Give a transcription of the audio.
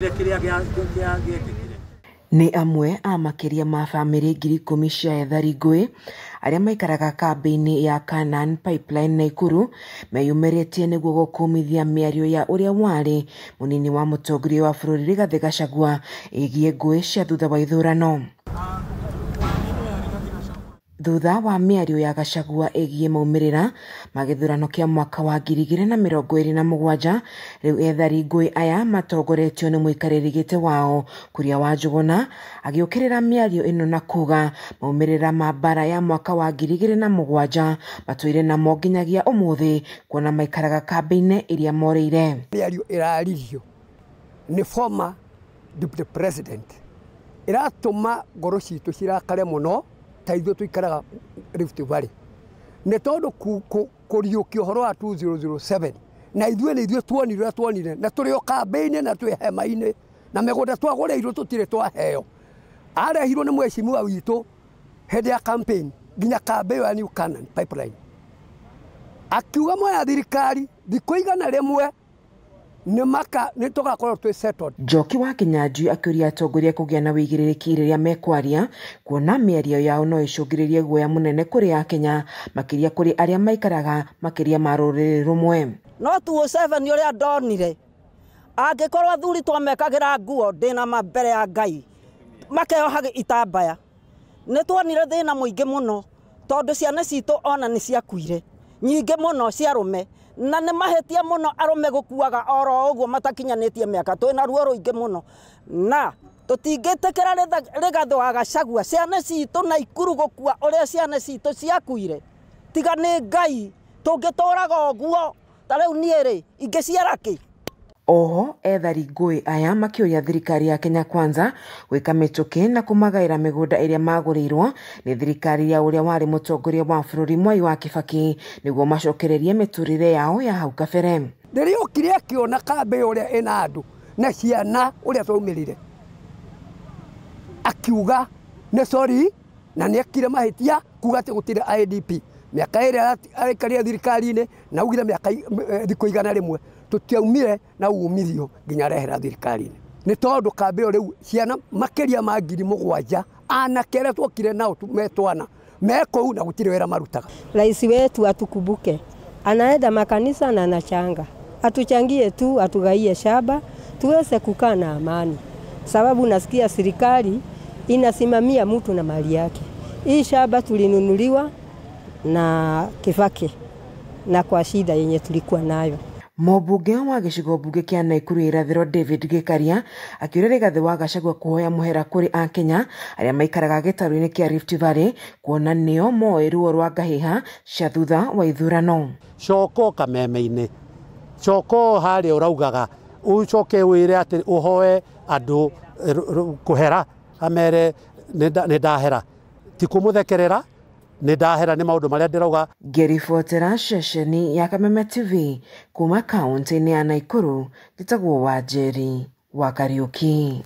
Kĩrĩa gĩekĩkire. Nĩ amwe a makĩria ma bamĩrĩ 10,000 cia ethari ngũĩ arĩa maikaraga kambĩ-inĩ ya Canaan Pipeline Naikuru meyumĩrĩtie nĩguo gũkũmithia mĩario ya ũrĩa warĩ mũnini wa mũtongoria wa bũrũri Rigathĩ Gachagua ĩgiĩ ngũĩ cia thutha wa ithurano. Thutha wa mĩario ya Gachagua ĩgiĩ maumĩrĩra ma gĩthurano kĩa mwaka wa 2027, rĩu ethari ngũĩ aya matongoretio nĩ mũikarĩri gĩtĩ wao Kuria wa Njũgũna agĩũkĩrĩra mĩario ĩno na kuga maumĩrĩra ma mbara ya mwaka wa 2007 matũire namo nginyagia ũmũthĩ kuona maikaraga kambĩ-inĩ ĩrĩa morĩire. Mĩario ĩraririo nĩ former deputy president ĩratũma ngoro citũ cirakare mũno ta ithuĩ tũikaraga Rift Valley nĩ tondũ kũriũkia ũhoro wa 2007 na ithuĩ nĩ ithuĩ tuonire ũrĩa tuonire na tũrĩ o kambĩ-inĩ na twĩ hema-inĩ na mĩgũnda twagũrĩirwo tũtirĩ twaheo. Arehirwo nĩ mheshimiwa witũ hĩndĩ ya campaign nginya kambĩ ĩyo ya New Canaan Pipeline akiuga moya thirikari thikũ 100 nĩ tũgakorwo twĩ settled. Njoki wa Kinyanjui akĩũria atongoria kũgĩa na wĩigĩrĩrĩki rĩrĩa mekwaria kuona mĩario yao no ĩcũngĩrĩrie guoya mũnene kũrĩ akenya makĩria kũrĩ arĩa maikaraga makĩria ma rũrĩrĩ rũmwe. No 2007 ũrĩa ndonire angĩkorwo athuri twamekagĩra nguo ndĩna ma mbere ya Ngai makeohaga itambaya nĩ tuonire thĩna mũingĩ mũno tondũ ciana citũ ona nĩ ciakuire nyingĩ mũno cia arũme na nĩ mahĩtia mũno arũme gũkuaga oro ũguo matakinyanĩtie mĩaka twĩna ruo rũingĩ mũno na tũtingĩtĩkĩra Rigathĩ wa Gachagua ciana citũ Naikuru gũkua ũrĩa ciana citũ ciakuire tiga nĩ Ngai tũngĩtũraga ũguo ta rĩu niĩ rĩ ingĩciara kĩ. Oho ethari ngũĩ aya makĩũria thirikari ya Kenya Kwanza gwĩka mĩtũkĩ na kũmagaĩra mĩgũnda ĩrĩa magũrĩirwo nĩ thirikari ya ũrĩa warĩ mũtongoria wa bũrũri Mwai wa Kibaki nĩguo macokererie mĩtũrĩre yao ya hau kabere. Rĩrĩa okire akĩona kambĩ ũrĩa ĩna andũ na ciana ũrĩa twaumĩrire akiuga nĩ sorry na nĩ ekire mahĩtia kuga atĩ gũtirĩ IDP mĩaka ĩrĩa aikarire thirikari-inĩ na augire mĩaka thikũ 100 tũtiaumire na umithio nginya rehera thirikari-inĩ nĩ tondũ kambĩ ĩyo rĩu ciana makĩria ma 7,000 anake arĩa tuokire nao metwana me kũu na gũtirĩ wĩra marutaga. Rais wetu atukumbuke, anaenda makanisa na anachanga, atuchangie tu, atugaie shamba tuweze kukaa na amani, sababu nasikia serikali inasimamia mtu na mali yake. Hii shamba tulinunuliwa na Kibaki na kwa shida yenye tulikuwa nayo. Mũmbunge wa gĩcigo mbunge kĩa Naikuru irathĩro David Gĩkaria akĩũria Rigathĩ wa Gachagua kũhoya mũhera kũrĩ akenya arĩa maikaraga gĩtarũ-inĩ kĩa Rift Valley kuona nĩo moĩ ruo rwa ngahĩha cia thutha wa ithurano. Coka kameme-inĩ, coka harĩa ũraugaga ũcoke wĩre atĩ ũhoe andũ kũhera amere nĩ ndahera, ti kũmũthekerera nĩ ndahera nĩ maũndũ marĩa ndĩrauga. Ngĩribotera ceceni ya Kameme TV kuma kaũntĩ-inĩ ya Naikuru, njĩtagwo Wanjeri wa Kariũki.